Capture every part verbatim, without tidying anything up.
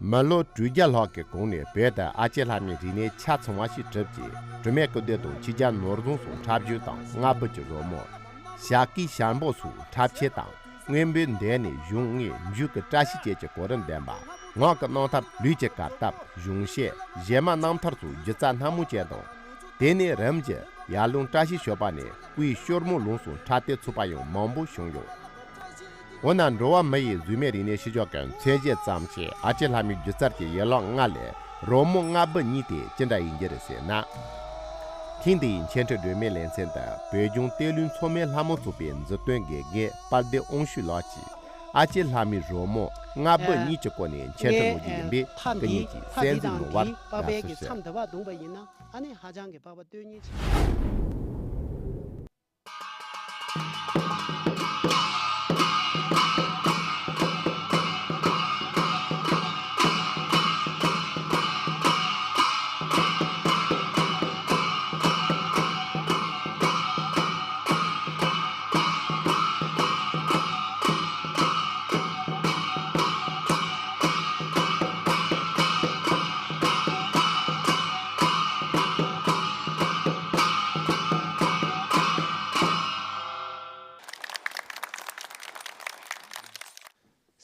མི་ལོ་དྲུག་བརྒྱ་ལྷག་གི་གོང་ནས་བོད་དུ་ཨ་ཅེ་ལྷ་མོའི་རིག་གནས་ཆ་ཚང་བ་ཞིག་གྲུབ་རྗེས། དྲི་མེད་སྐུ་མདུན་དང་ཆོས་རྒྱལ་ནོར་བཟང་སོགས་འཁྲབ་གཞུང་དང་སྔ་བོད་ཀྱི་རོལ་མོ། ཞྭ་སྐད་ཞྭ་འབོད་སོགས་འཁྲབ་ཆས་དང་། སྔོན་པོའི་མདོ་ནས་གཞུང་ལྔའི་མཇུག་གི་བཀྲ་ཤིས་བཅས་ཀྱི་གོ་རིམ་ལྡན་པ། ངག་གི་གནང་ཐབས་ལུས་ཀྱི་གར་སྟབས་གཞུང་བཤད་གཞས་མ་རྣམ་ཐར་སོགས་སྒྱུ་རྩལ་སྣ་མང་ཅན་དང་། དེ་ནས་རིམ་གྱིས་ཡར་ཀླུང་བཀྲ་ཤིས་ཞོལ་པ་ནས་སྐུའི་སྐྱོར་མོ་ལུང་སོགས་འཁྲབ་སྟོན་ཚུགས་པ་ཡང་མང་པོ་བྱུང་ཡོད། འོ་ན་འགྲོ་བ་མི་ཡི་གཟུགས་མེད་རིག་གནས་ཤུལ་བཞག་གི་མཚོན་བྱེད་ཙམ་ཞིག་ཨ་ཅེ་ལྷ་མོའི་སྒྱུ་རྩལ་གྱི་ཡན་ལག་ལྔ་ལས་རོལ་མོ་སྔ་བོད་གཉིས་དེ་ཅི་འདྲ་ཡིན་རྒྱུ་རེད་ཟེར་ན། ཐེངས་འདིའི་འཆད་ཁྲིད་སྒྲོན་མེའི་ལེ་ཚན་དུ་བོད་ལྗོངས་གཏེར་གླུའི་མཚོ་སྨན་ལྷ་མོ་ཚོགས་པའི་མཛུབ་སྟོན་དགེ་རྒན་དཔལ་ལྡན་དབང་ཕྱུག་ལགས་ཀྱིས་ཨ་ཅེ་ལྷ་མོའི་རོལ་མོ་སྔ་བོད་གཉིས་ཀྱི་སྐོར་ནས་འཆད་ཁྲིད་གནང་རྒྱུ་ཡིན་པས། སྐུ་ཉིད་ཀྱིས་གསན་གཟིགས་གནང་བར་དགའ་བསུ་ཞུ། མཚམས་འདི་བར་བརྡུངས་པ་ཡིན་ན་ཨ་ནི་ཧ་ཅང་གི་པགས་པ་སྟོན་ཉིན་ཆེ།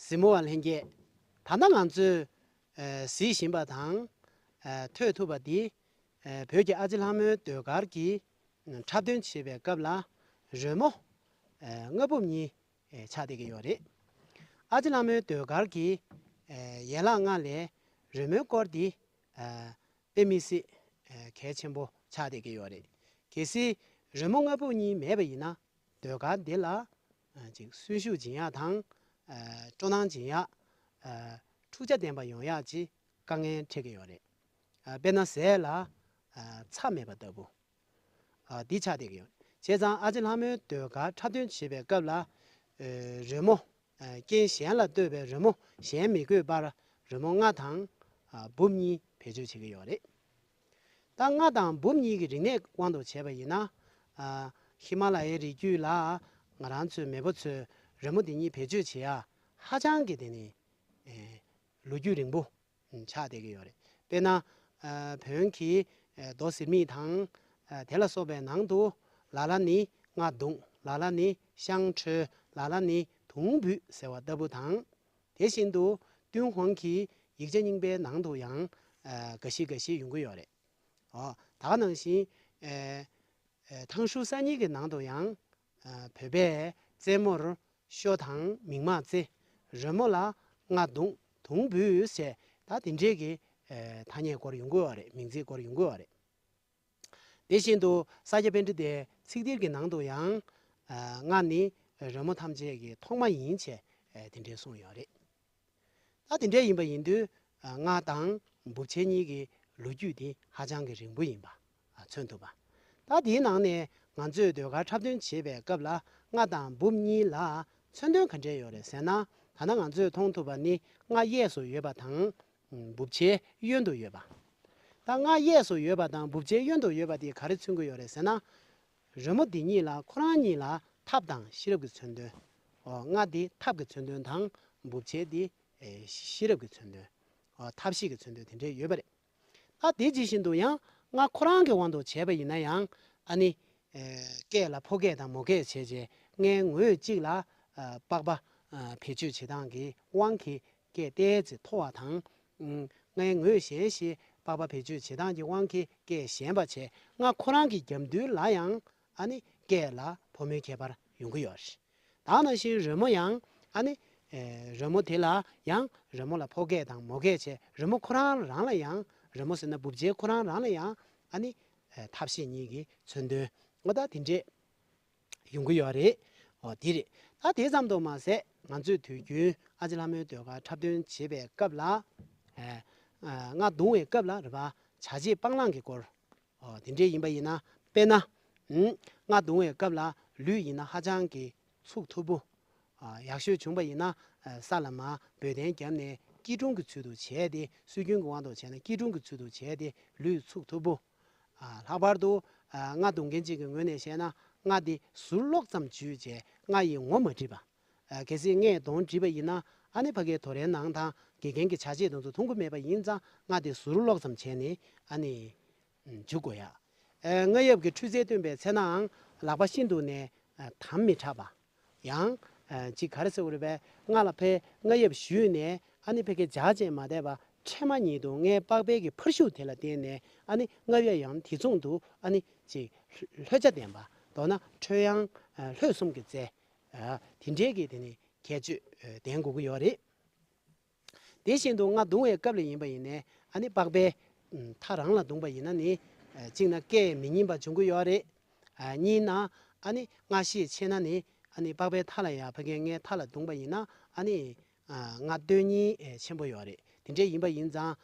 གཟིགས་མོ་བ་ལྷན་རྒྱས། ད་ལྟ་ང་ཚོས་ཨ་གཟིགས་བཞིན་པ་དང་ཨ་ཐོས་ཐུབ་པ་འདི་ཨ་བོད་ཀྱི་ཨ་ཅེ་ལྷ་མོའི་ཟློས་གར་གྱི་འཁྲབ་སྟོན་བྱེད་པའི་སྐབས་ལ་རོལ་མོ་ཨ་སྔ་བོད་གཉིས་ཨ་ཆགས་བསྡད་ཀྱི་ཡོད་རེད། ཨ་ཅེ་ལྷ་མོའི་ཟློས་གར་གྱི་ཨ་ཡན་ལག་ལྔ་ལས་རོལ་མོའི་སྐོར་འདི་ཨ་དཔེ་མི་སྲིད་ཨ་གལ་ཆེན་པོ་ཆགས་བསྡད་ཀྱི་ཡོད་རེད། གལ་སྲིད་རོལ་མོ་སྔ་བོད་གཉིས་མེད་པ་ཡིན་ན། ཟློས་གར་འདི་ལ་ཨ་ཅིག་གསོན་ཤུགས་སྦྱིན་ཡག་དང་ཨ་སྤྲོ་སྣང་སྦྱིན་ཡག་ཨ་འཁྲུག་ཆ་ལྡན་པ་ཡོང་ཡག་ཅིག་དཀའ་ངལ་འཕྲད་ཀྱི་ཡོད་རེད། ཨ་དཔེར་ན་ཟས་ལ་ཨ་ཚྭ་མེད་པ་ལྟ་བུ་ཨ་འདི་ཆགས་བསྡད་ཀྱི་ཡོད། བྱས་ཙང་ཨ་ཅེ་ལྷ་མོའི་ཟློས་གར་འཁྲབ་སྟོན་བྱེད་པའི་སྐབས་ལ་ཨ་རོལ་མོ་ཨ་རྐྱེན་གཞན་ལ་ལྟོས་པའི་རོལ་མོ་གཞན་མི་དགོས་པར་རོལ་མོ་རྔ་དང་ཨ་འབུབ་གཉིས་བེད་སྤྱོད་བྱེད་ཀྱི་ཡོད་རེད། ད་རྔ་དང་འབུབ་གཉིས་ཀྱི་རིག་གནས་དབང་དུ་བྱས་པ་ཡིན་ན། ཨ་ཧི་མ་ལ་ཡའི་རི་རྒྱུད་ལ་ང་རང་ཚོའི་མེས་པོ་ཚོས་རོལ་མོ་འདི་གཉིས་བེད་སྤྱོད་བྱེད་ཡ་ཧ་ཅང་གི་དེ་ནི་ཨེ་ལོ་རྒྱུས་རིང་པོ་ཆགས་བསྡད་ཀྱི་ཡོད་རེད། དཔེར་ན་ཨ་བོན་གྱི་ཨེ་མདོ་ཟེར་མིག་དང་ཨ་དེ་ལ་སོགས་པའི་ནང་དུ་ལ་ལ་ནི་རྔ་བརྡུངས། ལ་ལ་ནི་ཤངས་ཁྲོལ། ལ་ལ་ནི་དུང་འབུད་ཟེར་བ་ལྟ་བུ་དང་། དེ་བཞིན་དུ་ཏུན་ཧོང་གི་ཡིག་ཆ་རྙིང་པའི་ནང་དུ་ཡང་ཨ་འགའ་ཞིག་འགའ་ཞིག་ཡོང་གི་ཡོད་རེད། ཨོ། ད་ག་ནང་བཞིན་ཨེ་ཨེ་ཐང་ཤུ་སང་ཉིན་གྱི་ནང་དུ་ཡང་ཨ་བོད་པས་རྩེད་མོར་ཤོ་དང་མིག་མངས་རྩེ། རོལ་མོ་ལ་རྔ་བརྡུངས། དུང་འབུད་ཟེར་ད་དེ་འདྲས་ཀྱི་ཨེ་ཐ་སྙད་སྐོར་ཡོང་གི་ཡོད་རེད། མིང་ཚིག་སྐོར་ཡོང་གི་ཡོད་རེད། དེ་བཞིན་དུ་ས་སྐྱ་པཎྜི་ཏའི་ཚིག་གཏེར་གྱི་ནང་དུ་ཡང་ཨ་རྔ་ནི་རོལ་མོ་ཐམས་ཅད་ཀྱི་ཐོག་མ་ཡིན་ཞེས་ཨ་དེ་འདྲས་གསུངས་ཡོད་རེད། ད་དེ་འདྲས་ཡིན་པ་ཡིན་དུས་ཨ་རྔ་དང་འབུབ་ཆེན་གཉིས་ཀྱི་ལོ་རྒྱུས་དེ་ཧ་ཅང་གི་རིང་པོ་ཡིན་པ་ཨ་མཚོན་ཐུབ་པ། ད་དེའི་ནང་ནས་ང་ཚོས་ཟློས་གར་འཁྲབ་སྟོན་བྱེད་པའི་སྐབས་ལ་རྔ་དང་འབུབ་གཉིས་ལ་མཚོན་དོན་ག་འདྲས་ཡོད་རེད་ཟེར་ན། ད་ལྟ་ང་ཚོས་མཐོང་ཐུབ་པ་ནི་རྔ་གཡས་སུ་ཡོད་པ་དང་འབུབ་ཆེན་གཡོན་དུ་ཡོད་པ། ད་རྔ་གཡས་སུ་ཡོད་པ་དང་འབུབ་ཆེན་གཡོན་དུ་ཡོད་པ་དེ་ག་རེ་མཚོན་གྱི་ཡོད་རེད་ཟེར་ན། རོལ་མོ་འདི་གཉིས་ལ་ཁོ་རང་གཉིས་ལ་ཐབས་དང་ཤེས་རབ་ཀྱི་མཚོན་དོན། ཨོ། རྔ་འདི་ཐབས་ཀྱི་མཚོན་དོན་དང་འབུབ་ཆེན་འདི་ཨེ་ཤེས་རབ་ཀྱི་མཚོན་དོན། ཨོ། ཐབས་ཤེས་ཀྱི་མཚོན་དོན་དེ་འདྲས་ཡོད་པ་རེད། ད་དེ་ཇི་བཞིན་དུ་ཡང་རྔ་ཁོ་རང་གི་དབང་དུ་བྱས་པ་ཡིན་ན་ཡང་ཨ་ནི་ཨེ་སྐད་ལ་ཕོ་སྐད་དང་མོ་སྐད་བྱས་རྗེས་རྔའི་ངོས་གཅིག་ལ་ཨ་པགས་པ་ཨ་བེད་སྤྱོད་བྱེད་སྟངས་ཀྱི་དབང་གིས་སྐད་ཏོག་ཙམ་མཐོ་བ་དང་། ཨུམ། རྔའི་ངོས་གཞན་ཞིག་པགས་པ་བེད་སྤྱོད་བྱེད་སྟངས་ཀྱི་དབང་གིས་སྐད་ཞན་པ་བྱས། རྔ་ཁོ་རང་གི་རྒྱབ་མདུན་ལ་ཡང་ཨ་ནི་སྐད་ལ་ཕོ་མོའི་ཁྱད་པར་ཡོང་གི་ཡོད་རེད། ད་ནང་བཞིན་རོལ་མོ་ཡང་ཨ་ནི་ཨེ་རོལ་མོ་དེ་ལ་ཡང་རོལ་མོ་ལ་ཕོ་སྐད་དང་མོ་སྐད་བྱས། རོལ་མོ་ཁོ་རང་རང་ལ་ཡང་། རོལ་མོ་ཟེར་ན་འབུབ་ཆེན་ཁོ་རང་རང་ལ་ཡང་ཨ་ནི་ཨེ་ཐབས་ཤེས་གཉིས་ཀྱི་མཚོན་དོན། འོ་ད་དེ་འདྲས། ཡོང་གི་ཡོད་རེད། ཨོ་དེ་རེད། ད་དེ་ཙམ་དུ་མ་ཟད་ང་ཚོས་དུས་རྒྱུན་ཨ་ཅེ་ལྷ་མོའི་ཟློས་གར་འཁྲབ་སྟོན་བྱེད་པའི་སྐབས་ལ། ཨ་ཨ་རྔ་བརྡུང་བའི་སྐབས་ལ་རེད་པ། བྱ་བྱེད་སྤང་བླང་གི་སྐོར། ཨོ་དེ་འདྲས་ཡིན་པ་ཡིན་ན། དཔེར་ན། ཨུམ། རྔ་བརྡུང་བའི་སྐབས་ལ་ལུས་ཡིན་ན་ཧ་ཅང་གི་ཚུགས་ཐུབ་པོ། ཨ་ཡག་ཤོས་བྱུང་པ་ཡིན་ན་ཨ་ས་ལ་མར་འབོལ་གདན་བརྒྱབ་ནས་སྐྱིལ་ཀྲུང་གི་ཚུལ་དུ་བྱས་ཏེ། སྲོལ་རྒྱུན་གྱི་དབང་དུ་བྱས་ན་སྐྱིལ་ཀྲུང་གི་ཚུལ་དུ་བྱས་ཏེ་ལུས་ཚུགས་ཐུབ་པོ། ཨ་ལྷག་པར་དུ་ཨ་རྔ་བརྡུང་མཁན་གཅིག་གི་ངོས་ནས་བཤད་ན། རྔ་འདི་ཟུར་ལོག་ཙམ་འཇུས་བྱས་རྔ་ཡི་ངོ་མ་བསྒྲིབས་པ། ཨ་གལ་སྲིད་རྔས་གདོང་བསྒྲིབས་པ་ཡིན་ན་ཨ་ནི་ཕ་གིའི་དོ་རའི་ནང་དང་ དགེ་རྒན་གྱི་བྱ་བྱེད་དེ་ཚོ་མཐོང་གི་མེད་པ་ཡིན་ཙང་རྔ་དེ་ཟུར་ཀློག་ཙམ་བྱས་ནས་ཨ་ནི་འཇུག་དགོས་ཡ། ཨ་རྔ་ཡབ་ཀྱི་འཕྲུལ་རྩལ་སྟོན་པའི་ཚེ་ནའང་ལག་པ་ཤིན་ཏུ་ནས་ཨ་དམ་མི་དྲགས་པ། ཡང་ཨ་ཅིག་ག་རེ་ཟེར་དགོས་རེད་པས། རྔ་ལ་ཕར་རྔ་ཡབ་གཞུས་ནས་ཨ་ནི་ཕ་གིར་འཇགས་བྱས་མ་བསྡད་པ། འཕྲལ་མ་ཉིད་དུ་རྔའི་པགས་པའི་གི་འཕར་ཤུགས་དེ་ལ་བརྟེན་ནས་ཨ་ནི་རྔ་ཡབ་ཡང་དེ་མཚུངས་སུ་ཨ་ནི་ཅིག་ལྷོད་ཆ་ལྡན་པ། མདོར་ན་འཕྲོད་ཡངས་ལྷོད་གསུམ་གྱི་རྩལ་དེ་འདྲའི་གི་དེ་ནི་ཁྱད་ཆོས་ལྡན་དགོས་ཀྱི་ཡོད་རེད། དེ་བཞིན་དུ་རྔ་རྡུང་བའི་སྐབས་ལ་ཡིན་པ་ཡིན་ནའི་ཨ་ནི་པགས་པའི་མཐའ་རང་ལ་རྡུངས་པ་ཡིན་ན་ནི་གཅིག་ན་སྐད་མི་སྙན་པ་འབྱུང་གི་ཡོད་རེད། གཉིས་ན་ཨ་ནི་རྔ་ཤེད་ཆེ་ན་ནི་ཨ་ནི་པགས་པའི་མཐའ་ལ་ཡ་ཕ་གིའི་རྔའི་མཐའ་ལ་རྡུངས་པ་ཡིན་ན་ཨ་ནི་རྔ་བཏོན་ཉེན་ཆེན་པོ་ཡོད་རེད། དེ་འདྲའི་ཡིན་པ་ཡིན་ཙང་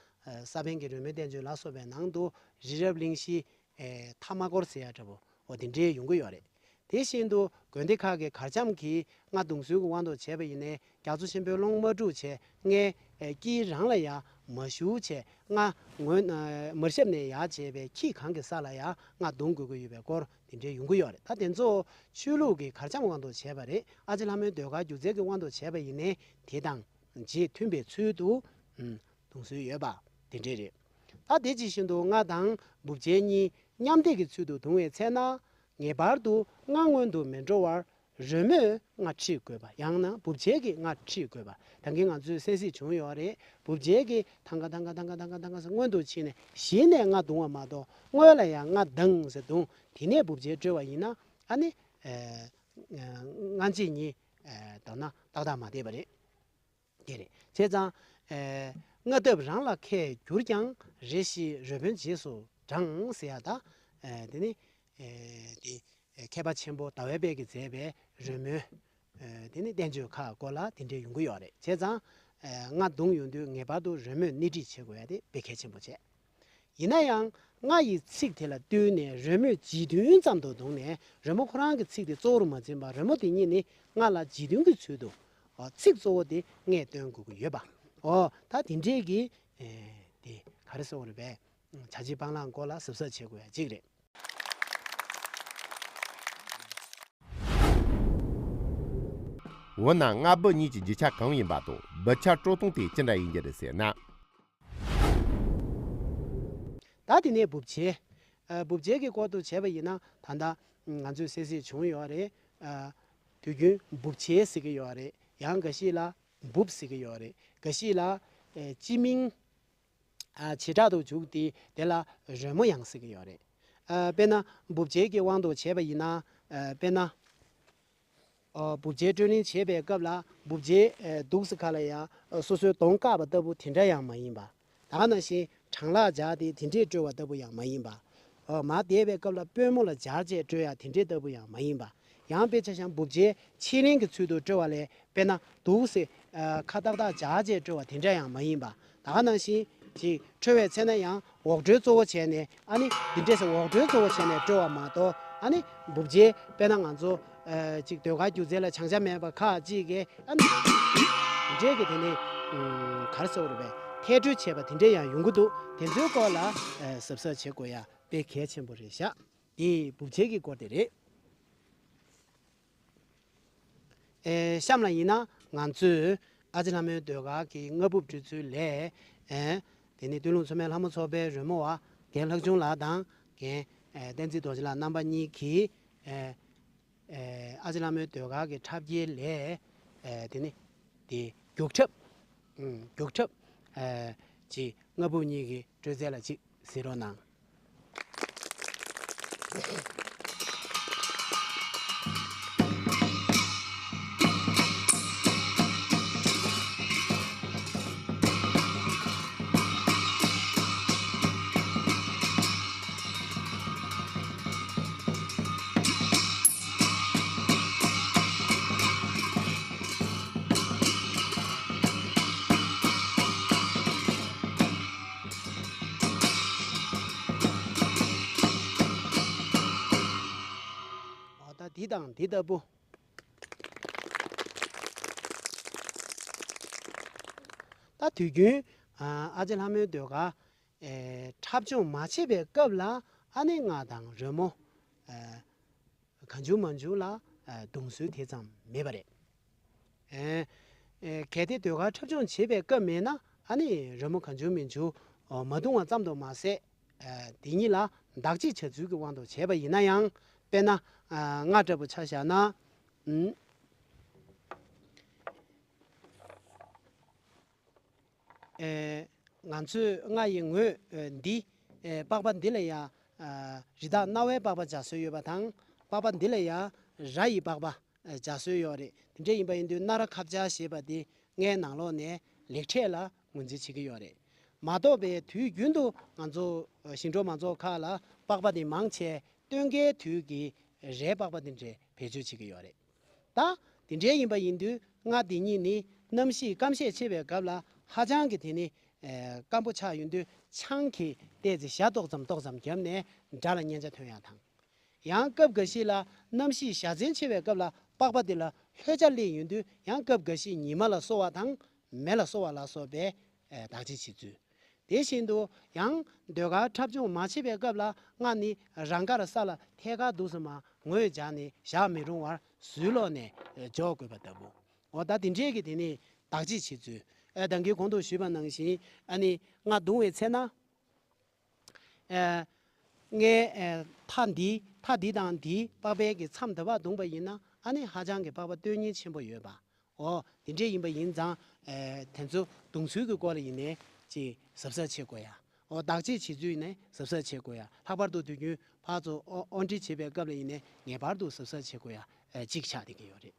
ས་པཎ་གྱི་རོལ་མོའི་བསྟན་བཅོས་ལ་སོགས་པའི་ནང་དུ་རི་རབ་གླིང་བཞི་མཐའ་མ་བསྐོར་ཟེར་ཡ་འདྲ་པོ་འོ་དེ་འདྲའི་ཡོང་གི་ཡོད་རེད། དེ་བཞིན་དུ་དགོན་སྡེ་ཁག་གི་གར་འཆམ་གྱིས་རྔ་རྡུང་སྲོལ་གྱི་དབང་དུ་བྱས་པ་ཡིན་ནའི་རྒྱ་མཚོ་ཆེན་པོའི་ཀློང་དམག་འཁྲུག་བྱས་རྔའི་དཀྱིལ་རང་ལ་ཡ་མ་ཞུགས་བྱས་རྔ་ངོས་མར་ཞབས་ནས་ཡར་བྱས་པའི་ཁྱི་གང་གི་ས་ལ་ཡ་རྔ་རྡུང་དགོས་ཀྱི་ཡོད་པའི་སྐོར་དེ་འདྲའི་ཡོང་གི་ཡོད་རེད། ད་དེ་ཚོ་ཆོས་ལུགས་ཀྱི་གར་འཆམ་དབང་དུ་བྱས་པ་རེད། ཨ་ཅེ་ལྷ་མོའི་ཟློས་གར་སྒྱུ་རྩལ་གྱི་དབང་དུ་བྱས་པ་ཡིན་ནའི་དེ་དང་རྗེས་མཐུན་པའི་ཚུལ་དུ་རྡུང་སྲོལ་ཡོད་པ་དེ་འདྲ་རེད། ད་དེ་ཇི་བཞིན་དུ་རྔ་དང་འབུབ་ཆལ་གཉིས་མཉམ་འདེགས་ཀྱི་ཚུལ་དུ་རྡུང་བའི་ཚེ་ན། ངེས་པར་དུ་རྔ་སྔོན་དུ་མི་འགྲོ་བར་རོལ་མོས་རྔ་ཁྲིད་དགོས་པ། ཡང་ན་འབུབ་ཆལ་གྱིས་རྔ་ཁྲིད་དགོས་པ། ད་གིན་ང་ཚོས་གསན་གཟིགས་བྱུང་ཡོད་རེད། འབུབ་ཆལ་གྱིས་ཐང་ག་ཐང་ག་ཐང་ག་ཐང་ག་ཐང་ག་ཟེར་སྔོན་དུ་ཕྱིན་ནས་གཞི་ནས་རྔ་རྡུང་བ་མ་གཏོགས་སྔོན་ལ་ཡང་རྔ་དང་ཟེར་རྡུང་དེ་ནས་འབུབ་ཆལ་དཀྲོལ་བ་ཡིན་ན་ཨ་ནི་རྔ་རྗེས་གཉིས་དང་ན་ཏག་ཏག་མ་བསྡད་པ་རེད། དེ་རེད། བྱས་ཙང་། ཨེ། རྔ་བཏབ་རང་ལ་ཁད་གྱུར་ཀྱང་། རེ་ཞིག་རོལ་མོའི་རྗེས་སུ་འབྲང་ཟེར་ཡ་ད། ཨེ། དེ་ནི། ཨེ། དེ། ཨེ། མཁས་པ་ཆེན་པོ་ཟླ་བའི་དཔལ་གྱིས་མཛད་པའི་རོལ་མོའི། ཨེ། དེ་ནི་བསྟན་བཅོས་ཁག་སྐོར་ལ་དེ་འདྲའི་ཡོང་གི་ཡོད་རེད། བྱས་ཙང་། ཨེ། རྔ་རྡུང་ཡོང་དུས་ངེས་པར་དུ་རོལ་མོས་སྣེ་ཁྲིད་བྱེད་དགོས་ཡ་དེ་དཔེ་གལ་ཆེན་པོ་བྱས། ཡིན་ན་ཡང་རྔ་ཡི་ཚིག་དེ་ལ་བསྟུན་ནས་རོལ་མོས་རྗེས་མཐུན་ཙམ་དུ་བརྡུངས་ནས་རོལ་མོ་ཁོ་རང་གི་ཚིག་དེ་གཙོ་བོར་མ་འཛིན་པར་རོལ་མོ་དེ་ཉིད་ནི་རྔ་ལ་རྗེས་མཐུན་གྱི་ཚུལ་དུ་ཨོ་ཚིག་གཙོ་བོ་དེ་རྔས་བཏོན་དགོས་ཀྱི་ཡོད་པ། ཨོ་ད་དེ་འདྲས་ཀྱི་ཨེ་དེ་ག་རེ་ཟེར་དགོས་རེད་པས། བྱ་བྱེད་སྤང་བླང་སྐོར་ལ་གཟབ་གཟབ་བྱེད་དགོས་ཡ་གཅིག་རེད། འོ་ན་རྔ་འབུ་གཉིས་ཀྱི་རྒྱུ་ཆ་གང་ཡིན་པ་དང་འབུ་ཆ་དཀྲོལ་སྟངས་དེ་ཅི་འདྲ་ཡིན་རྒྱུ་རེད་ཟེར་ན། ད་དེ་ནས་འབུབ་ཆལ། ཨ། འབུབ་ཆལ་གྱི་སྐོར་དུ་བྱས་པ་ཡིན་ན་ད་ལྟ་ང་ཚོས་གསལ་གཟིགས་བྱུང་ཡོད་རེད། ཨ། དུས་རྒྱུན་འབུབ་ཆལ་ཟེར་གྱི་ཡོད་རེད། ཡང་འགའ་ཞིག་ལ་འབུབ་ཟེར་གྱི་ཡོད་རེད། འགའ་ཞིག་ལ་ཨེ་སྤྱི་མིང་ཨ་བྱེ་བྲག་ཏུ་འཇུག་སྟེ་དེ་ལ་རོལ་མོ་ཡང་ཟེར་གྱི་ཡོད་རེད། ཨ། དཔེར་ན་འབུབ་ཆལ་གྱི་དབང་དུ་བྱས་པ་ཡིན་ན། ཨ། དཔེར་ན། ཨོ། འབུབ་ཆལ་དཀྲོལ་ལེན་བྱེད་པའི་སྐབས་ལ་འབུབ་ཆལ་ཨེ་འདུག་སེ་ཁ་ལ་ཡ་སོ་སོའི་གདོང་བཀག་པ་ལྟ་བུ་དེ་འདྲ་ཡང་མ་ཡིན་པ། ད་ག་ནང་བཞིན་གྲང་ལྷགས་སྦྱར་ཏེ་དེ་འདྲས་དཀྲོལ་བ་ལྟ་བུ་ཡང་མ་ཡིན་པ། ཨོ། མར་བསྡད་པའི་སྐབས་ལ་པུས་མོ་ལ་སྦྱར་བྱས་དཀྲོལ་ཡ་དེ་འདྲས་ལྟ་བུ་ཡང་མ་ཡིན་པ། ཡང་དཔེ་ཆ་བཞག་འབུབ་ཆལ་ཕྱེད་ལེན་གྱི་ཚུལ་དུ་དཀྲོལ་བ་ལས། དཔེར་ན་འདུག་སེ་ཨ་ཁ་ཏག་ཏག་སྦྱར་བྱས་དཀྲོལ་བ་དེ་འདྲ་ཡང་མ་ཡིན་པ། ད་ག་ནང་བཞིན་ཅིག་དཀྲོལ་བའི་ཚེ་ན་ཡང་འོག་དཀྲོལ་གཙོ་བོ་བྱས་ནས་ཨ་ནི་འདི་འདྲས་སེ་འོག་དཀྲོལ་གཙོ་བོ་བྱས་ནས་དཀྲོལ་བ་མ་གཏོགས། ཨ་ནི་འབུབ་ཆལ་དཔེར་ན་ང་ཚོ་ཨ་ཅིག་ཟློས་གར་སྒྱུ་རྩལ་ལ་བྱང་ཆ་མེད་པ་ཁག་ཅིག་གིས་ཨ་ནི་འདི་འདྲས་ཀྱི་དེ་ནི་ཨ་ག་རེ་ཟེར་དགོས་རེད་པས། ཐལ་དཀྲོལ་བྱས་པ་དེ་འདྲས་ཡང་ཡོང་གི་འདུག་དེ་ཚོའི་སྐོར་ལ་ཨ་གཟབ་གཟབ་བྱེད་དགོས་ཡ་དཔེ་གལ་ཆེན་པོ་རེད་ཤག་དེ་འབུབ་ཆལ་གྱི་སྐོར་དེ་རེད། ཨེ། གཤམ་ལ་ཡིན་ན་ང་ཚོས་ཨ་ཅེ་ལྷ་མོའི་ཟློས་གར་གྱི་རྔ་འབུབ་དཀྲོལ་ཚུལ་ལས། ཨེ། དེ་ནི་སྟོད་ལུང་མཚོ་སྨད་ལྷ་མོ་ཚོགས་པའི་རོལ་མོ་བ་རྒན་ལྷག་ཆུང་ལགས་དང་རྒན་ཨེ་བསྟན་འཛིན་རྡོ་རྗེ་ལགས་རྣམ་པ་གཉིས་ཀྱིས་ཨེ་ཨེ་ཨ་ཅེ་ལྷ་མོའི་ཟློས་གར་གྱི་འཁྲབ་ཁྱེར་ལས། ཨེ། དེ་ནི་དེ་རྒྱུག་འཁྲབ། ཨུམ། རྒྱུག་འཁྲབ། ཨེ། ཅིག་རྔ་འབུབ་གཉིས་ཀྱི་དཀྲོལ་རྩལ་ལ་ཅིག་གཟིགས་རོགས་གནང་། འོ་ད་འདི་དང་འདི་ལྟ་བུ། ད་དུས་རྒྱུན་ཨ་ཨ་ཅེ་ལྷ་མོའི་ཟློས་གར་ཨེ་འཁྲབ་སྦྱོང་མ་བྱེད་པའི་སྐབས་ལ་ཨ་ནི་རྔ་དང་རོལ་མོ་ཨེ་གང་བྱུང་མང་བྱུང་ལ་ཨེ་རྡུང་སྲོལ་དེ་ཙམ་མེད་པ་རེད། ཨེ་ ཨེ་གལ་ཏེ་ཟློས་གར་འཁྲབ་སྦྱོང་བྱེད་པའི་སྐབས་མེད་ན་ཨ་ནི་རོལ་མོ་གང་བྱུང་མི་བྱུང་མ་བརྡུང་བ་ཙམ་དུ་མ་ཟད། ཨེ་དེ་ཉིད་ལ་བདག་གཅེས་བྱ་ཚུལ་གྱི་དབང་དུ་བྱས་པ་ཡིན་ན་ཡང་། དཔེར་ན་ཨ་རྔ་འདྲ་པོ་ཆ་བཞག་ན། ཨུམ། ཨེ་ང་ཚོས་རྔ་ཡི་ངོས་ཨེ་འདི་ཨེ་པགས་པ་འདི་ལ་ཡང་ཨ་རི་དྭགས་གནའ་བོའི་པགས་པ་སྦྱར་སྲོལ་ཡོད་པ་དང་། པགས་པ་འདི་ལ་ཡང་ར་ཡི་པགས་པ་ཨེ་སྦྱར་སྲོལ་ཡོད་རེད། དེ་འདྲ་ཡིན་པ་ཡིན་དུས་ན་ར་ཁ་སྦྱར་ཞེས་པ་འདི་རྔའི་ནང་ལོགས་ནས་ལེགས་ཕྲད་ལ་ངོས་འཛིན་བྱེད་ཀྱི་ཡོད་རེད། མ་གཏོགས་པའི་དུས་རྒྱུན་དུ་ང་ཚོ་ཨ་ཞིང་འབྲོག་མང་ཚོགས་ཁག་ལ་པགས་པ་འདི་མང་ཆེ་སྟོན་ཁའི་དུས་ཀྱི་རའི་པགས་པ་འདི་འདྲ་བེད་སྤྱོད་བྱེད་ཀྱི་ཡོད་རེད། ད་དེ་འདྲའི་ཡིན་པ་ཡིན་དུས་རྔ་འདི་ཉིད་ནི་གནམ་གཤིས་སྐམ་ཤས་ཆེ་བའི་སྐབས་ལ་ཧ་ཅང་གི་དེ་ནི་ཨེ་སྐམ་པོ་ཆགས་ཡོང་དུས་ཆང་གིས་ཏོག་ཙམ་ཞག་ཏོག་ཙམ་ཏོག་ཙམ་བརྒྱབ་ནས་སྒྲ་ལ་སྙན་ཆ་ཐོན་ཡག་དང་། ཡང་སྐབས་འགའ་ཞིག་ལ་གནམ་གཤིས་བཞའ་ཚན་ཆེ་བའི་སྐབས་ལ་པགས་པ་དེ་ལ་ལྷོད་ཆ་སླེབས་ཡོང་དུས་ཡང་སྐབས་འགའ་ཞིག་ཉི་མ་ལ་གསོ་བ་དང་མེ་ལ་གསོ་བ་ལ་སོགས་པའི་ཨེ་བདག་གཅེས་བྱེད་ཚུལ། དེ་བཞིན་དུ་ཡང་ཟློས་གར་འཁྲབ་སྦྱོང་མ་བྱེད་པའི་སྐབས་ལ་རྔ་ནི་རང་དགར་ས་ལ་ཐད་ཀར་འདུག་སེ་མར་ངོས་སྦྱར་ནས་བཞག་མི་རུང་བར་ཟུར་ལོགས་ནས་འཇོག་དགོས་པ་ལྟ་བུ། འོ་ད་དེ་འདྲས་ཀྱི་དེ་ནི་བདག་གཅེས་བྱེད་ཚུལ། ཨ་ད་གིན་གོང་དུ་ཞུས་པ་ནང་བཞིན་ཨ་ནི་རྔ་བརྡུང་བའི་ཚེ་ན། ཨ་རྔའི་ཨ་མཐའ་འདི་མཐའ་འདི་དང་འདིའི་པགས་པའི་གི་མཚམས་དེ་བར་བརྡུངས་པ་ཡིན་ན་ཨ་ནི་ཧ་ཅང་གི་པགས་པ་སྟོན་ཉེན་ཆེན་པོ་ཡོད་པ། འོ་དེ་འདྲས་ཡིན་པ་ཡིན་ཙང་ཨེ་དེ་ཚོ་བརྡུང་ཚུལ་གྱི་སྐོར་ལ་ཡིན་ནའི་ཅིག་གཟབ་གཟབ་བྱེད་དགོས་ཡ། འོ་བདག་གཅེས་བྱེད་ཚུལ་ཡིན་ནའི་གཟབ་གཟབ་བྱེད་དགོས་ཡ། ལྷག་པར་དུ་དུས་རྒྱུན་ཕར་ཚུར་དབོ་དབོར་འདྲེན་བྱེད་པའི་སྐབས་ལ་ཡིན་ནའི་ངེས་པར་དུ་གཟབ་གཟབ་བྱེད་དགོས་ཡ་ཨེ་གཅིག་ཆགས་བསྡད་ཀྱི་ཡོད་རེད།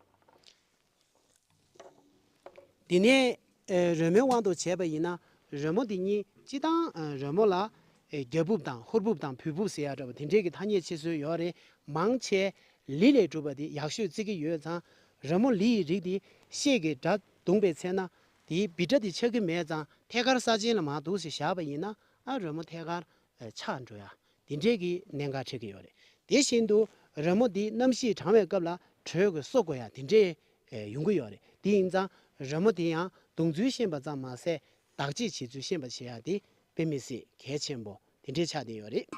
དེ་ནས་ཨེ་རོལ་མོའི་དབང་དུ་བྱས་པ་ཡིན་ན་རོལ་མོ་འདི་ཉིད་སྤྱིར་བཏང་ཨེ་རོལ་མོ་ལ་ཨེ་རྒྱ་ཕུབ་དང་ཧོར་ཕུབ་དང་བོད་ཕུབ་ཟེར་ཡ་འདྲ་བོ་དེ་འདྲས་ཀྱི་ཐ་སྙད་ཕྱེ་སྲོལ་ཡོད་རེད། མང་ཆེ་ལི་ལས་གྲུབ་པ་དེ་ཡག་ཤོས་བརྩི་གི་ཡོད་ཙང་། རོལ་མོ་ལི་ཡི་རིགས་དེ་ཤེལ་གྱི་སྒྲ་བརྡུངས་པའི་ཚེ་ན་དེའི་བི་སྒྲ་དེ་ཆགས་ཀྱི་མེད་ཙང་ཐད་ཀར་ས་ཆེན་ལ་མར་འདུག་སེ་བཞག་པ་ཡིན་ན་ཨ་རོལ་མོ་ཐད་ཀར་ཨེ་ཆག་འགྲོ་ཡ། དེ་འདྲས་ཀྱི་གནད་འགག་འཕྲད་ཀྱི་ཡོད་རེད། དེ་བཞིན་དུ་རོལ་མོ་འདི་གནམ་གཤིས་གྲང་བའི་སྐབས་ལ་དྲོད་ཀྱིས་གསོ་དགོས་ཡ་དེ་འདྲས་ཨེ་ཡོང་གི་ཡོད་རེད། དེ་ཡིན་ཙང་རོལ་མོ་དེ་ཡང་བརྡུང་ཚུལ་ཤེས་པ་ཙམ་མ་ཟད་བདག་གཅེས་བྱེད་ཚུལ་ཤེས་པ་བྱེད་ཡ་དེ་དཔེ་མི་སྲིད་གལ་ཆེན་པོ་དེ་འདྲས་ཆགས་བསྡད་ཡོད་རེད།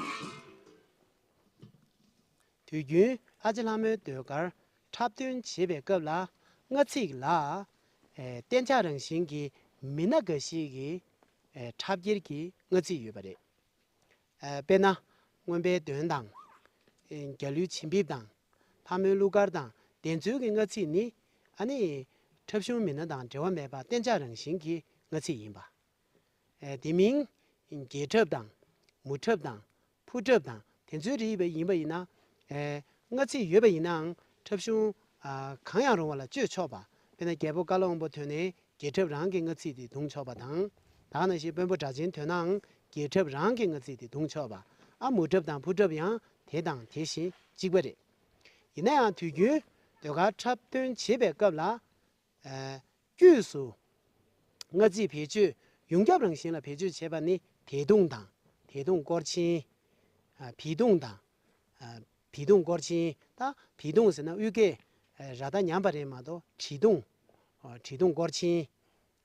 དུས་རྒྱུན་ཨ་ཅེ་ལྷ་མོའི་ཟློས་གར་འཁྲབ་སྟོན་བྱེད་པའི་སྐབས་ལ་རྔ་ཚིག་ལ་ཨེ་གཏན་འཇགས་རང་བཞིན་གྱི་མི་སྣ་འགའ་ཞིག་གི་ཨེ་འཁྲབ་འཁྱེར་གྱི་རྔ་ཚིག་ཡོད་པ་རེད། ཨ་དཔེར་ན། རྔོན་པའི་གདོན་དང་། ཨེ་རྒྱ་ལོའི་བྱིན་འབེབས་དང་། ལྷ་མོའི་གླུ་གར་དང་དེ་ཚོའི་གི་རྔ་ཚིག་ནི་ཨ་ནི་འཁྲབ་གཞུང་མི་སྣ་དང་འབྲེལ་བ་མེད་པ་གཏན་འཇགས་རང་བཞིན་གྱི་རྔ་ཚིག་ཡིན་པ། ཨེ་དེ་མིན་རྒྱལ་འཁྲབ་དང་། མུ་འཁྲབ་དང་། ཕུ་འཁྲབ་དང་དེ་ཚོའི་རིགས་པ་ཡིན་པ་ཡིན་ན། ཨེ་རྔ་ཚིག་ཡོད་པ་ཡིན་ནའང་འཁྲབ་གཞུང་ཨ་གང་ཡང་རུང་བ་ལ་སྤྱོད་ཆོག་པ། དཔེར་ན་རྒྱལ་པོ་ཀ་ལོ་དབང་པོ་ཐོན་ནས་རྒྱལ་འཁྲབ་རང་གི་རྔ་ཚིག་དེ་བརྡུང་ཆོག་པ་དང་། ད་ག་ནང་བཞིན་དཔོན་པོ་སྒྲ་ཆེན་ཐོན་ནའང་རྒྱལ་འཁྲབ་རང་གི་རྔ་ཚིག་དེ་བརྡུང་ཆོག་པ། ཨ་མུ་འཁྲབ་དང་ཕུ་འཁྲབ་ཡང་དེ་དང་དེ་བཞིན་གཅིག་པ་རེད། ཡིན་ན་ཡང་དུས་རྒྱུན་ཟློས་གར་འཁྲབ་སྟོན་བྱེད་པའི་སྐབས་ལ། ཨ་དཀྱུས་སུ་རྔ་ཚིག་བེད་སྤྱོད་ཡོངས་ཁྱབ་རང་བཞིན་ལ་བེད་སྤྱོད་བྱེད་པ་ནི་དད་གདུང་དང་དད་གདུང་སྐོར་ཆེན། ཨ་བིས་གདུང་དང་། ཨ་བིས་གདུང་སྐོར་ཆེན། ད་བིས་གདུང་ཟེར་ན་དབུས་སྐད་ཨ་ར་ད་ཉམས་པ་རེད་མ་གཏོགས་བྲིས་གདུང་། ཨ་བྲིས་གདུང་སྐོར་ཆེན།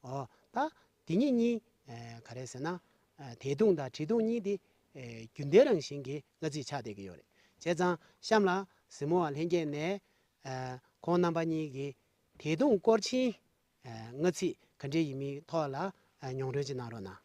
ཨོ་ད་དེ་གཉིས་གཉིས་ཨ་ག་རེ་ཟེར་ན། ཨ་དད་གདུང་དང་བྲིས་གདུང་གཉིས་དེ་ཨ་རྒྱུན་ལྡན་རང་བཞིན་གྱི་རྔ་ཚིག་ཆགས་བསྡད་ཀྱི་ཡོད་རེད། བྱས་ཙང་གཤམ་ལ་གཟིགས་མོ་བ་ལྷན་རྒྱས་ནས་ཨ་ཁོང་རྣམ་པ་གཉིས་ཀྱིས་དད་གདུང་སྐོར་ཆེན་ཨ་རྔ་ཚིག་ག་འདྲས་ཡིན་མིན་ཐོག་ལ་ཨ་མྱོང་རོལ་ཅིག་གནང་རོགས་གནང་།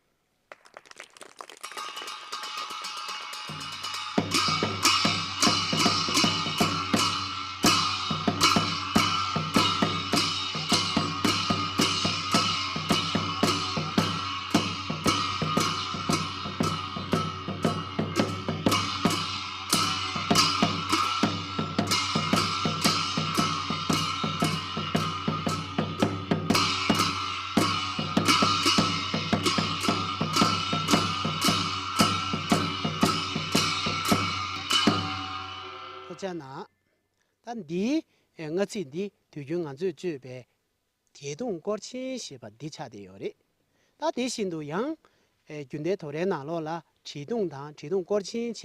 ཐུགས་རྗེ་གནང་། ད་འདིའི་ཨེ་རྔ་ཚིག་འདི་དུས་རྒྱུན་ང་ཚོས་སྤྱོད་པའི་དད་གདུང་སྐོར་ཆེན་ཞེས་པ་འདི་ཆགས་བསྡད་ཡོད་རེད། ད་དེ་བཞིན་དུ་ཡང་ཨེ་རྒྱུན་ལྡན་དོ་རའི་ནང་ལོགས་ལ་བྲིས་གདུང་དང་བྲིས་གདུང་སྐོར་ཆེན་བྱས་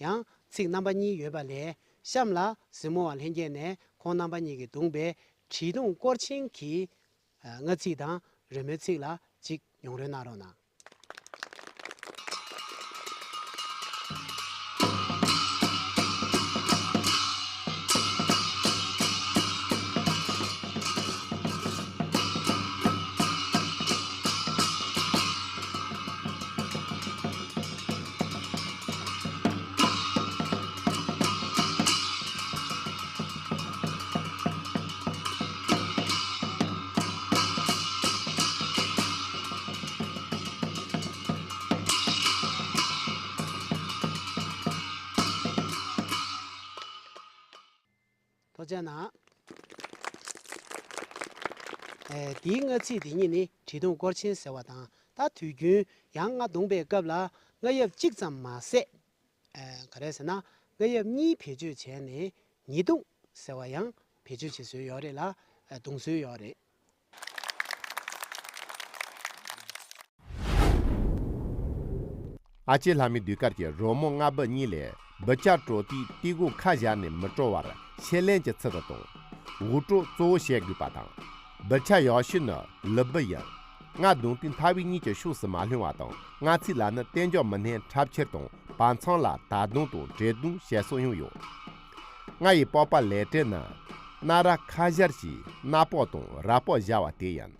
ཡང་ཚིག་རྣམ་པ་གཉིས་ཡོད་པ་ལས་གཤམ་ལ་གཟིགས་མོ་བ་ལྷན་རྒྱས་ནས་ཁོང་རྣམ་པ་གཉིས་ཀྱིས་བརྡུངས་པའི་བྲིས་གདུང་སྐོར་ཆེན་གྱི་ཨ་རྔ་ཚིག་དང་རོལ་མོའི་ཚིག་ལ་ཅིག་མྱོང་རོལ་གནང་རོགས་གནང་། བྱས་ན། ཨེ། དེའི་སྔ་ཚིག་དེ་གཉིས་ནི་བྲིས་ཐུང་སྐོར་ཆེན་ཟེར་བ་དང་། ད་དུས་རྒྱུན་ཡང་རྔ་བརྡུངས་པའི་སྐབས་ལ་རྔ་ཡབ་གཅིག་ཙམ་མ་ཟད། ཨེ། ག་རེ་ཟེར་ན། རྔ་ཡབ་གཉིས་བེད་སྤྱོད་བྱས་ནས་ཉི་བརྡུངས་ཟེར་བ་ཡང་བེད་སྤྱོད་བྱེད་སྲོལ་ཡོད་རེད་ལ། ཨེ། བརྡུང་སྲོལ་ཡོད་རེད། ཨ་ཅེ་ལྷ་མོའི་ཟློས་གར་གྱི་རོལ་མོ་རྔ་སྦུབ་གཉིས་ལས་སྦུབ་ཆ་དཀྲོལ་དུས་ལྟེ་སྒོ་ཁ་བཞར་ནས་མི་དཀྲོལ་བར་ཕྱེད་ལེན་གྱི་ཚུལ་དུ་གཏོང་། འོག་དཀྲོལ་གཙོ་བོ་བྱེད་དགོས་པ་དང་། སྦུབ་ཆ་ཡག་ཤོས་ནི་ལུས་སྦུབ་ཡིན། རྔ་བརྡུངས་དུས་མཐའ་དབུས་གཉིས་ཀྱི་ཕྱོགས་སུ་མ་ལྷུང་བ་དང་། རྔ་ཚིགས་ལ་ནི་ལྟེ་འཇོག་མི་སྣའི་འཁྲབ་ཕྱིར་དང་བར་མཚམས་ལ་ད་བརྡུངས་དང་བྲེ་བརྡུངས་བྱེད་སྲོལ་ཡང་ཡོད། རྔ་ཡི་པགས་པ་ལས་གྲས་ནི་སྣ་རལ་ཁ་བཞར་གྱིས་སྣ་པགས་དང་རལ་པགས་བཞར་བ་དེ་ཡིན།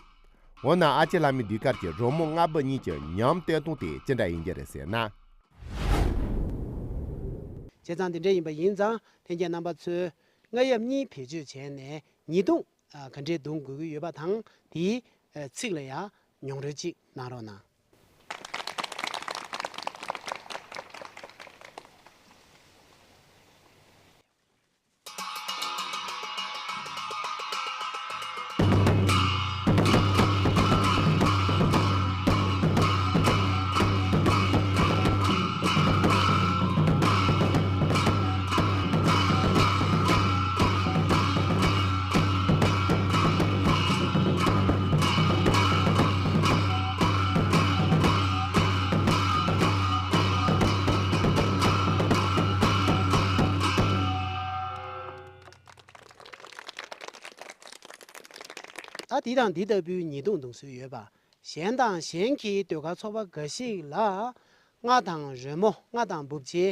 འོ་ན་ཨ་ཅེ་ལྷ་མོའི་ཟློས་གར་གྱི་རོལ་མོ་རྔ་སྦུབ་གཉིས་ཀྱི་ཉམས་སྟོན་སྟངས་དེ་ཅི་འདྲ་ཡིན་རྒྱུ་རེད་ཟེར་ན། བྱས་ཙང་དེ་འདྲ་ཡིན་པ་ཡིན་ཙང་། ལྷན་རྒྱས་རྣམ་པ་ཚོས་རྔ་ཡབ་གཉིས་བེད་སྤྱོད་བྱས་ནས་ཉི་བརྡུངས། ཨ། ག་འདྲས་བརྡུང་དགོས་ཀྱི་ཡོད་པ་དང་། དེའི། ཨ། ཚིག་ལ་ཡང་མྱོང་རོལ་ཅིག་གནང་རོགས་གནང་། ད་འདི་དང་འདི་ལྟ་བུའི་ཉི་བརྡུངས་བརྡུང་སྲོལ་ཡོད་པ། གཞན་དང་གཞན་གྱི་ཟློས་གར་ཚོགས་པ་འགའ་ཞིག་ལ་རྔ་དང་རོལ་མོ། རྔ་དང་སྦུབ་ཆའི་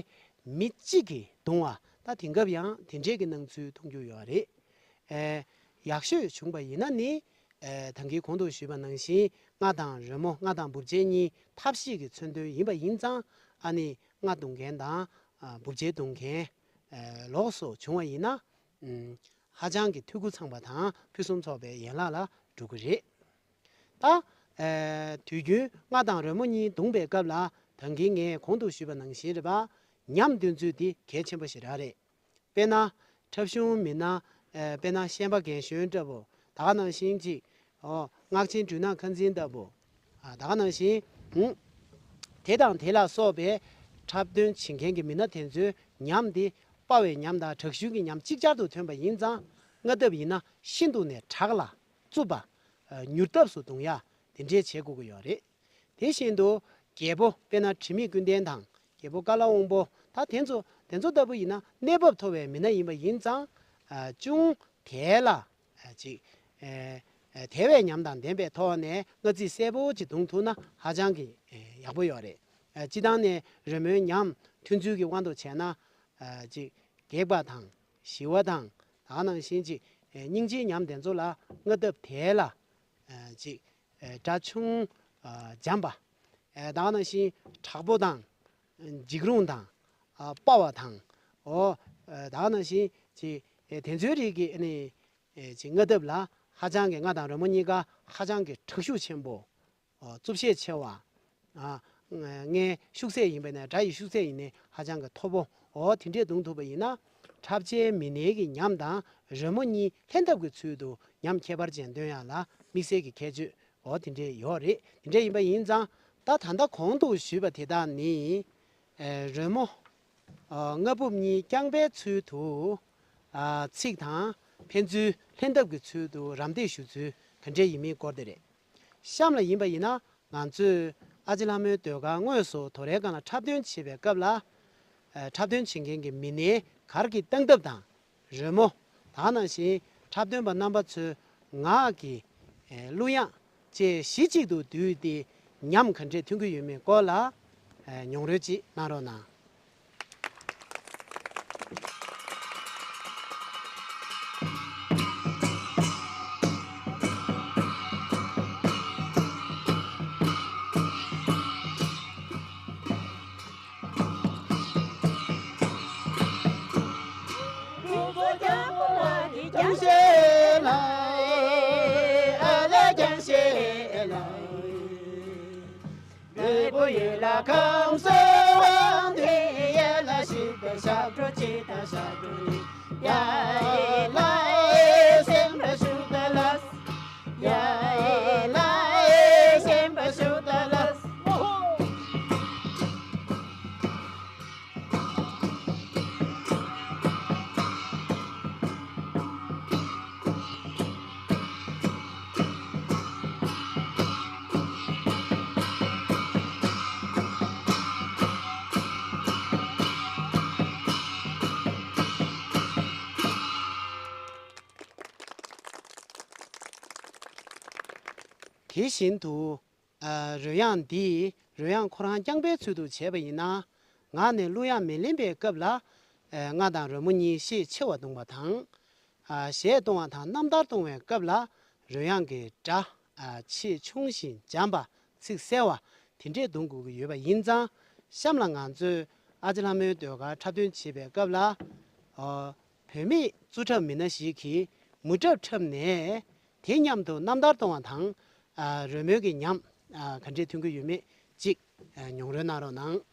མི་གཅིག་གིས་བརྡུང་བ། ད་དེང་སྐབས་ཡང་དེ་འདྲས་ཀྱི་སྣང་ཚུལ་མཐོང་རྒྱུ་ཡོད་རེད། ཨེ། ཡག་ཤོས་བྱུང་བ་ཡིན་ན་ནི། ཨེ། ད་གིན་གོང་དུ་ཞུས་པ་ནང་བཞིན་རྔ་དང་རོལ་མོ། རྔ་དང་སྦུབ་ཆའི་གཉིས་ཐབས་ཤེས་ཀྱི་མཚོན་དོན་ཡིན་པ་ཡིན་ཙང་། ཨ་ནི་རྔ་བརྡུང་མཁན་དང་། ཨ། སྦུབ་ཆའི་བརྡུང་མཁན། ཨེ། ལོགས་སུ་བྱུང་བ་ཡིན་ན། ཨུམ། ཧ་ཅང་གི་འཐུས་སྒོ་ཚང་བ་དང་ཕུན་སུམ་ཚོགས་པའི་ཡན་ལག་ལ་འགྲོ་གི་རེད། ད། ཨེ། དུས་རྒྱུན་རྔ་དང་རོལ་མོ་གཉིས་བརྡུངས་པའི་སྐབས་ལ། ད་གིན་ངས་གོང་དུ་ཞུས་པ་ནང་བཞིན་རེད་པ། ཉམས་འདོན་ཚུལ་འདི་གལ་ཆེན་པོ་ཞིག་རང་རེད། དཔེར་ན། འཁྲབ་གཞུང་མི་སྣ། ཨེ། དཔེར་ན་ཤན་པ་རྒན་གཞོན་འདྲ་པོ། ད་ག་ནང་བཞིན་ཅིག་ཨོ། སྔགས་ཆེན་སྦྲུལ་ནག་ཁ་འཛིན་ལྟ་བུ། ཨ། ད་ག་ནང་བཞིན། ཧུམ། དེ་དང་དེ་ལ་སོགས་པའི་འཁྲབ་སྟོན་བྱེད་མཁན་གྱི་མི་སྣ་དེ་ཚོའི་ཉམས་དེ་དཔའ་བའི་ཉམས་དང་དྲག་ཤུལ་གྱི་ཉམས་ཅིག་ཅར་དུ་ཐོན་པ་ཡིན་ཙང་། རྔ་ཐབ་ཡིན་ན་ཤིན་ཏུ་ནས་དྲག་ལ་རྩུབ་པ། ཨ། མྱུར་ཐབས་སུ་བརྡུང་ཡ་དེ་འདྲས་བྱེད་དགོས་ཀྱི་ཡོད་རེད། དེ་བཞིན་དུ་རྒྱལ་པོ། དཔེར་ན་དྲི་མེད་ཀུན་ལྡན་དང་། རྒྱལ་པོ་ཀ་ལ་དབང་པོ། ད་དེ་ཚོ། དེ་ཚོ་ལྟ་བུ་ཡིན་ན་གནས་བབ་མཐོ་བའི་མི་སྣ་ཡིན་པ་ཡིན་ཙང་། ཨ། ཅུང་དལ་ལ། ཨ། ཅིག་ཨེ། ཨེ། དལ་བའི་ཉམས་དང་ལྡན་པའི་ཐོག་ནས་རྔ་ཚིགས་གསལ་པོ་ཅིག་བརྡུང་ཐུབ་ན་ཧ་ཅང་གི། ཨེ། ཡག་པོ་ཡོད་རེད། ཨེ། སྤྱིར་བཏང་ནས་རོལ་མོའི་ཉམས་ཐུན་ཚོད་ཀྱི་དབང་དུ་བྱས་ན། ཨ། ཅིག་སྒེག་པ་དང་ཞི་བ་དང་། ད་ག་ནང་བཞིན་ཅིག་ཨེ། སྙིང་རྗེའི་ཉམས་དེ་ཚོ་ལ་རྔ་ཐབ་དལ་ལ། ཨ། ཅིག་ཨེ། སྒྲ་ཆུང་། ཨ། འཇམ་པ། ཨེ། ད་ག་ནང་བཞིན་དྲག་པོ་དང་། འཇིགས་རུང་དང་། ཨ། དཔའ་བ་དང་། ཨོ། ཨེ། ད་ག་ནང་བཞིན་ཅིག་ཨེ། དེ་ཚོའི་རིགས་ཀྱི་ཨ་ནི། ཨེ། ཅིག་རྔ་ཐབ་ལ་ཧ་ཅང་གི། རྔ་དང་རོལ་མོ་གཉིས་ཀ་ཧ་ཅང་གི་དྲག་ཤུགས་ཆེན་པོ། ཨོ། རྩུབ་ཤས་ཆེ་བ། ཨ། རྔའི་ཤུགས་ཚད་ཡིན་པ་ནས། སྒྲ་ཡི་ཤུགས་ཚད་ཡིན་ནའི་ཧ་ཅང་གི་མཐོ་པོ། ཨོ། དེ་འདྲས་བརྡུང་ཐུབ་པ་ཡིན་ན། འཁྲབ་ཆའི་མི་སྣའི་གི་ཉམས་དང་རོལ་མོ་གཉིས་ལྷན་ཐབས་ཀྱི་ཚུལ་དུ་ཉམས་ཁྱད་པར་ཅན་སྟོན་ཡག་ལ་དམིགས་བསལ་གྱི་ཁྱད་ཆོས། ཨོ། དེ་འདྲས་ཡོད་རེད། དེ་འདྲས་ཡིན་པ་ཡིན་ཙང་། ད་ད་ལྟ་གོང་དུ་ཞུས་པ་དེ་དག་ནི། ཨེ། རོལ་མོ། ཨ། རྔ་སྦུབ་གཉིས་རྐྱང་པའི་ཚུལ་དུ། ཨ། ཚིག་དང་ཕན་ཚུན་ལྷན་ཐབས་ཀྱི་ཚུལ་དུ་རམ་འདེགས་ཞུ་ཚུལ་ག་འདྲས་ཡིན་མིན་སྐོར་དེ་རེད། གཤམ་ལ་ཡིན་པ་ཡིན་ན། ང་ཚོས་ཨ་ཅེ་ལྷ་མོའི་ཟློས་གར་དངོས་སུ་དོ་རའི་སྒང་ལ་འཁྲབ་སྟོན་བྱེད་པའི་སྐབས་ལ། ཨ། འཁྲབ་སྟོན་བྱེད་མཁན་གྱི་མི་སྣའི་གར་གྱི་སྟངས་སྟབས་དང་། རོལ་མོ། ད་ག་ནང་བཞིན་འཁྲབ་སྟོན་པ་རྣམ་པ་ཚོའི་ངག་གི། ཨེ། གླུ་དབྱངས་བཅས་གཞི་གཅིག་ཏུ་བསྡུས་ཏེ་ཉམས་ག་འདྲས་ཐོན་གྱི་ཡོད་མེད་སྐོར་ལ། ཨེ། མྱོང་རོལ་ཅིག་གནང་རོགས་གནང་། དེ་བཞིན་དུ། ཨ། རོལ་དབྱངས་འདི་རོལ་དབྱངས་ཁོ་རང་རྐྱང་པའི་ཚུལ་དུ་བྱས་པ་ཡིན་ན། ངག་ནས་གླུ་དབྱངས་མི་ལེན་པའི་སྐབས་ལ། ཨ། རྔ་དང་རོལ་མོ་གཉིས་ཤས་ཆེ་བ་བརྡུངས་པ་དང་། ཨ། གཞས་གཏོང་བ་དང་རྣམ་ཐར་གཏོང་བའི་སྐབས་ལ་རོལ་དབྱངས་ཀྱི་སྒྲ། ཨ། ཆེས་ཆུང་ཞིང་འཇམ་པ། ཚིག་གསལ་བ། དེ་འདྲས་བརྡུང་དགོས་ཀྱི་ཡོད་པ་ཡིན་ཙང་། གཤམ་ལ་ང་ཚོས་ཨ་ཅེ་ལྷ་མོའི་ཟློས་གར་འཁྲབ་སྟོན་བྱེད་པའི་སྐབས་ལ། ཨོ། བུད་མེད་རྩུབ་འཁྲབ་མི་སྣ་ཞིག་གིས་མུ་འཁྲབ་འཁྲབ་ནས། དེ་མཉམ་དུ་རྣམ་ཐར་གཏོང་བ་དང་། ཨ། རོལ་མོའི་གི་ཉམས། ཨ། ག་འདྲས་ཐོན་གྱི་ཡོད་མེད་ཅིག་ཨ། མྱོང་རོལ་གནང་རོགས་གནང་།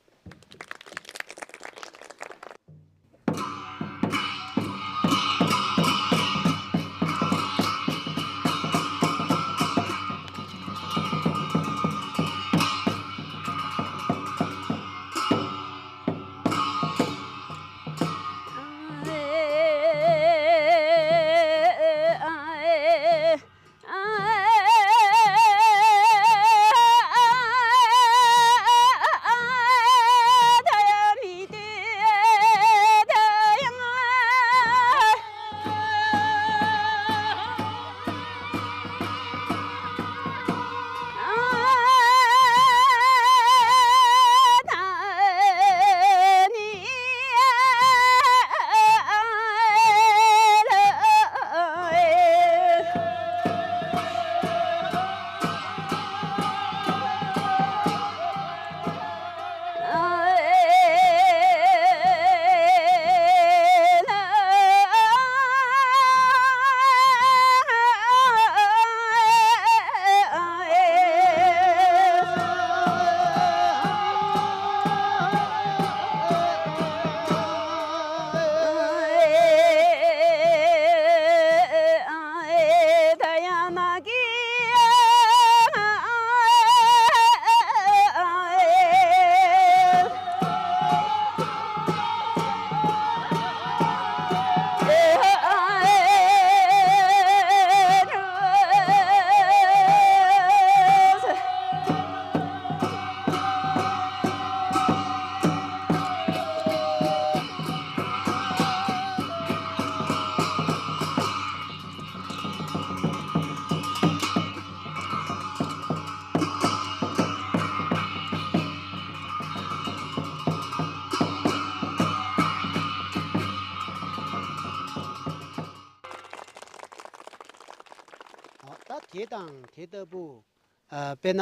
ད་དེ་དང་དེ་ལྟ་བུ། ཨ། དཔེར་ན།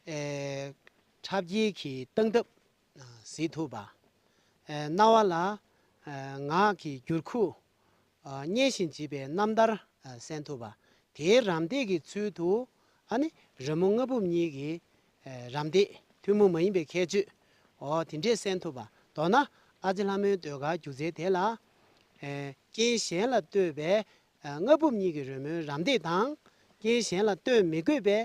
ཨེ། འཁྲབ་ཁྱེར་གྱི་སྟངས་སྟབས། ཨ། གཟིགས་ཐུབ་པ། ཨེ། རྣ་བ་ལ། ཨེ། ངག་གི་འགྱུར་ཁུག་ཨ། སྙན་ཞིང་འཇེབས་པའི་རྣམ་ཐར། ཨ། གསན་ཐུབ་པ། དེའི་རམ་འདེགས་ཀྱི་ཚུལ་དུ། ཨ་ནི་རོལ་མོ་རྔ་འབུབ་གཉིས་ཀྱི། ཨེ། རམ་འདེགས་ཐུན་མོང་མ་ཡིན་པའི་ཁྱད་ཆོས། འོ། དེ་འདྲས་གསན་ཐུབ་པ། མདོར་ན། ཨ་ཅེ་ལྷ་མོའི་ཟློས་གར་སྒྱུ་རྩལ་དེ་ལ། ཨེ། རྐྱེན་གཞན་ལ་ལྟོས་པའི། ཨ། རྔ་འབུབ་གཉིས་ཀྱི་རོལ་མོའི་རམ་འདེགས་དང་། རྐྱེན་གཞན་ལ་ལྟོས་མི་དགོས་པའི་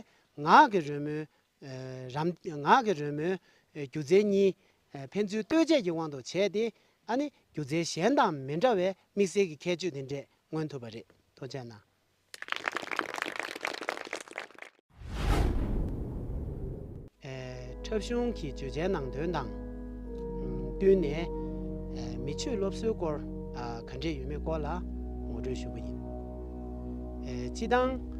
ངག་གི་རོལ་མོའི། ཨ། རམ། ངག་གི་རོལ་མོའི། ཨ། སྒྱུ་རྩལ་གཉིས། ཨ། ཕན་ཚུན་ལྟོས་བཅས་ཀྱི་དབང་དུ་བྱས་ཏེ། ཨ་ནི་སྒྱུ་རྩལ་གཞན་དང་མི་འདྲ་བའི་དམིགས་བསལ་གྱི་ཁྱད་ཆོས་དེ་འདྲས་མངོན་ཐུབ་པ་རེད། ཐུགས་རྗེ་གནང་། ཨ། འཁྲབ་གཞུང་གི་བརྗོད་བྱའི་ནང་དོན་དང་བསྟུན་ནས། ཨ། མི་ཆོས་སློབ་གསོའི་སྐོར། ཨ། ག་འདྲས་ཡོད་མེད་སྐོར་ལ་ངོ་སྤྲོད་ཞུ་བ་ཡིན། ཨ། སྤྱིར་བཏང་